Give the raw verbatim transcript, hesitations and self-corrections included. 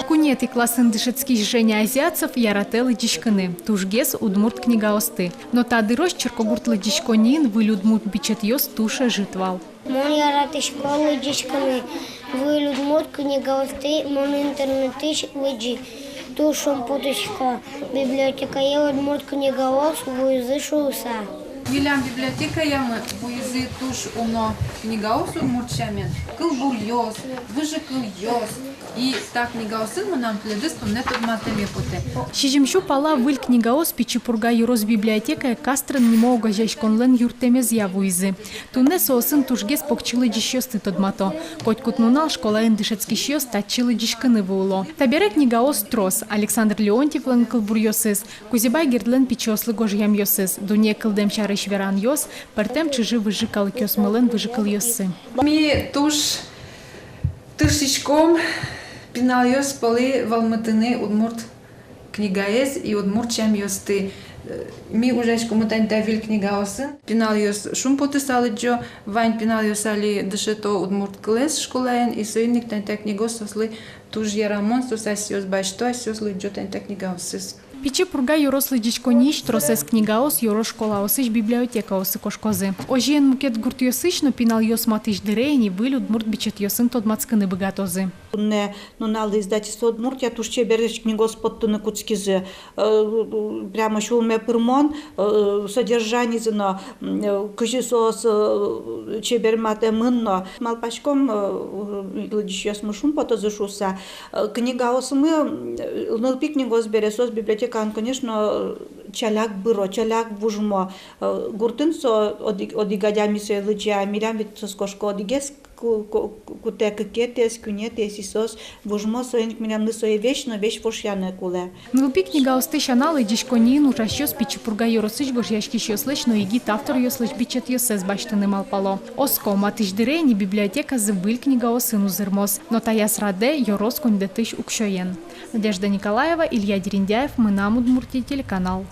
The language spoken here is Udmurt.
Куинетӥ классын дышетскись Женя Азиатцев яратэ лыдӟиськыны, тужгес удмурт книгаосты. Но та дырозь Черкогурт лыдӟиськонниын выль удмурт бичетъёс туж ӧжыт вал. Мон яратӥсько лыдӟиськыны выль удмурт книгаосты, мон интернетысь лыдӟи. Туж шумпотӥсько, библиотекае удмурт книгаос вуизы шуыса. Милям библиотекаямы вуизы туж уно книгаос удмурт сямен, кылбуръёс, выжыкылъёс. И та книгаосын мынам тӥледыз туннэ тодматэме потэ. Сизьым сю пала выль книгаос Пичи Пурга ёрос библиотекае «Кастрен» нимо огазеяськонлэн юрттэмезъя вуизы. Туннэ соосын тужгес покчи лыдӟисьёсты тодмато. Котькуд нунал школаын дышетскисьёс татчы лыдӟиськыны вуыло. Табере книгаос трос: Александр Леонтьевлэн кылбуръёсыз, Кузебай Гердлэн пичиослы гожъямъёсыз, дунне кылдэм сярысь веранъёс, пӧртэм чыжы-выжы калыкъёсмылэн выжыкылъёссы. Ми туж тыршиськом пиналъёс пӧлы вӧлмытыны удмурт книгаез и удмурт сямъёсты. Э, ми ужаськомы тани та выль книгаосын. Пиналъёс шумпотыса лыдӟо, вань пиналъёс али дышето удмурт кылэз школаын, и соин ик тани та книгаос соослы туж ярамон, соос асьсэос басьто, асьсэос лыдӟо тани та книгаосыз. Пичи Пурга ёрос лыдӟиськонниысь тросэз книгаос ёрос школаосысь библиотекаосы кошкозы. Озьыен, мукет гуртъёсысь но пиналъёс матысь дыре ини выль удмурт бичетъёсын тодматскыны быгатозы. Туннэ нуналлы издательство «Удмуртия» туж чебересь книгаос поттыны кутскизы. Э, прямо сюлме пырмон, э, содержанизы но, м, э, кызьы соос, э, чеберматэмын но. Малпаськом, э, лыдӟисьёсмы шумпотозы шуыса. Э, книгаосмы, м, нылпи книгаос бере, соос библиотекаын, конечно, э, ӵаляк быро, ӵаляк вужмо. Э, гуртын со одӥг, одӥг адями сое лыдӟе, а милям ведь соос кошко одӥгез ку-, ку-, кутэ, кыкетӥез, куинетӥез, и соос вужмо, соин ик милемлы сое весь но весь вошъяны кулэ. Нылпи книгаосты сяна, лыдӟиськонниын ужасьёс Пичи Пурга ёросысь гожъяськисьёслэсь но егит авторъёслэсь бичетъёссэс басьтыны малпало. Оско, матысь дыре ини библиотеказы выль книгаосын узырмоз. Но таяз радэ ёрос коньдэтысь уксёен. Надежда Николаева, Илья Дерендяев, «Мынам Удмуртие» телеканал.